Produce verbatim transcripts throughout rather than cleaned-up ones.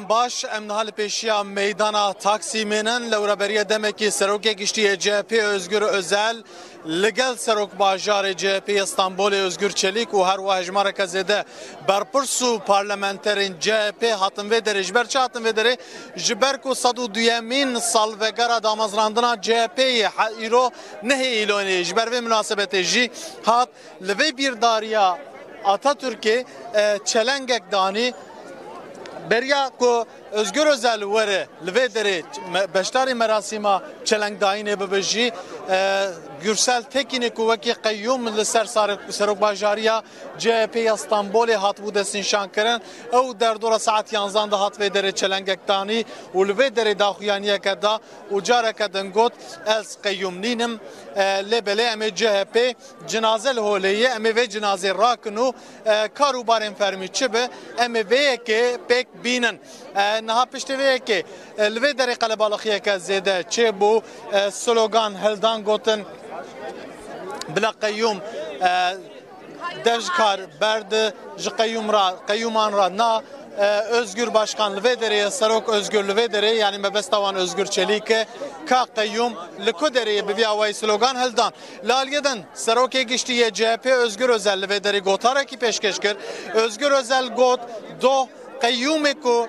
Baş, em niha li pêşiya meydana Taksîmê ne. Lewra beriya demekî Serokê Giştî yê C H P Özgür Özel li gel Serok Bajarê C H P yê Stenbolê Özgür Çelîk û her wiha hejmareke zêde berpirs û parlamenterên C H P hatin vê derê. Ji ber çi hatin vê derê? Ji ber ku sed û duyemîn salvegera damezrandina C H P yê he-, îro nehê Îlonê, ji ber vê minasebetê jî hat li vê bîrdariya Atatürkê, e, çelengek danî. Beriya ku Özgür Özel were li vê derê me-, beşdarî merasîma çelengdayînê bibe jî, e, Gürsel Tekînê ku wekî qeyûm li ser sare-, serokbajariya C H P ya Stenbolê hatibû destnîşankirin. Ew derdora saet yanzan de hat vê derê çelengek danî û li vê derê daxuyaniyeke da û careke din got, ez qeyûm nînim, e, lê belê em ê C H P cinaze li holê ye, em ê vê cinazê rakin û, e, kar û barên fermî çi be, em ê vê yekê pêk bînin. E, niha piştê vê yekê, e, li vê derê qelebalixiyeke zêde çêbû, e, slogan hildan, gotin, bila qeyûm, e, dev ji kar berde, ji qeyûm ra, qeyûman ra na, e, Özgür Başkan li vê derê ye, Serok Özgür li vê derê, yanî mebesta wan Özgür Çelîk e, ka qeyûm li ku derê ye, bi vî awayî slogan hildan. Li aliyê din, Serokê Giştî yê C H P Özgür Özel li vê derê gotarekî pêşkêş kir. Özgür Özel got, doh qeyûmê ku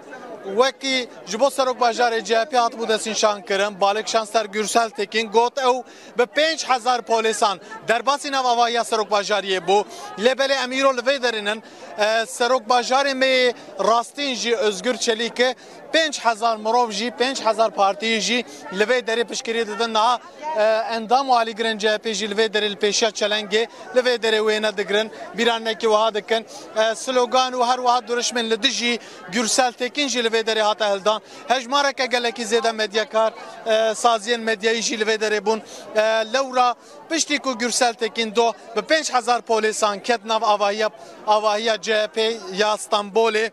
wekî ji bo Serokbajarê C H P hatibû destnîşankirin, Balik Şanser Gürsel Tekin, got ew bi pênc hezar polêsan derbasî nav avahiya serokbajariyê bû. Lê belê em îro li vê derê nin. E, serokbajarê me yê rastîn jî Özgür Çelîk e. Pênc hezar mirov jî, pênc hezar partiyî jî li vê derê piştgirî didin. Niha, e, endam û alîgirên C H P jî li vê derê li pêşiya çelengê li vê derê wêne digirin. Bîranekî wiha dikin. E, slogan û her wiha durişmên li dijî Gürsel Tekin jî li vê derê hate hildan. Hejmareke gelekî zêde medyakar, e, saziyên medyayî jî li vê derê bûn. E, lewra piştî ku Gürsel Tekin doh bi pênc hezar polêsan ket nav avahiya, avahiya C H P ya Stenbolê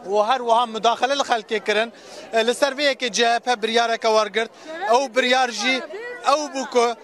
û her wiha mudaxele li xelkê kirin. E, li ser vê yekê C H P biryareke wergirt. Ew biryar jî ew bû ku,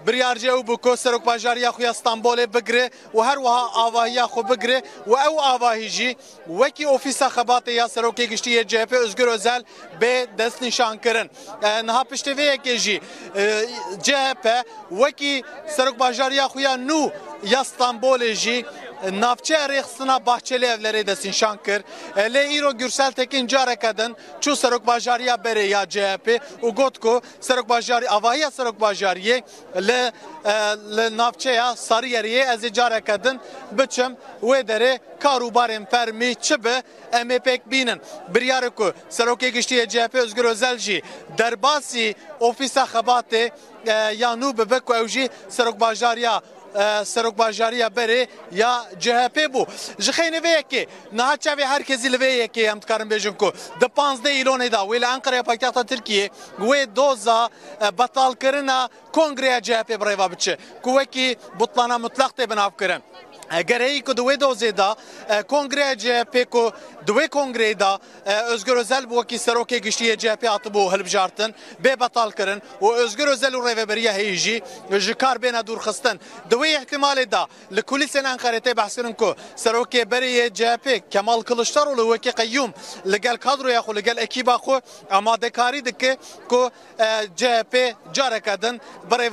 biryar jî ew bû ku serokbajariya xwe ya Stenbolê bigire û her wiha avahiya xwe bigire û ew avahî jî wekî Ofîsa Xebatê ya Serokê Giştî yê C H P Özgür Özel bê destnîşankirin. E, niha piştê vê yekê jî, e, C H P wekî serokbajariya xwe ya nû ya Stenbolê jî, e, navçeya rêxistina Bahçeli Evlerê destnîşan kir. E, lê îro Gürsel Tekin careke din çû serokbajariya berê ya C H P û got ku serokbajarî, avahiya serokbajariyê li, e, li navçeya Sarıyerê ye, ez ê careke din biçim wê derê, kar û barên fermî çi be, em ê pêk bînin. Biryar e ku Serokê Giştî yê C H P Özgür Özel jî derbasî Ofîsa Xebatê, e, ya nû bibe ku ew jî serokbajariya, e, serokbajariya berê ya C H P bû. Ji xeynê vê yekê, niha çavê her kesî li vê yekê, em dikarin bêjin ku di panzdeh Îlonê de wê li Enqereyê paytexta Tirkiyê wê doza, e, betalkirina Kongreya C H P bi rêva biçe, ku wekî butlana mutlaq tê binavkirin. E, gereyî ku di wê dozê de, e, Kongreya C H P ku di wê kongreyê de, e, Özgür Özel bi wekî Serokê Giştî yê C H P hatibû hilbijartin, bê betalkirin û Özgür Özel û rêveberiya heyî jî ji kar bêne dûrxistin. Di wê îhtimalê de li kulîsên Enqerê tê behskirin ku Serokê berê yê C H P Kemal Kılıçdaroğlu wekî qeyûm li gel kadroya xwe, li gel ekîba xwe amadekarî dike ku, e, C H P careke din bi rêva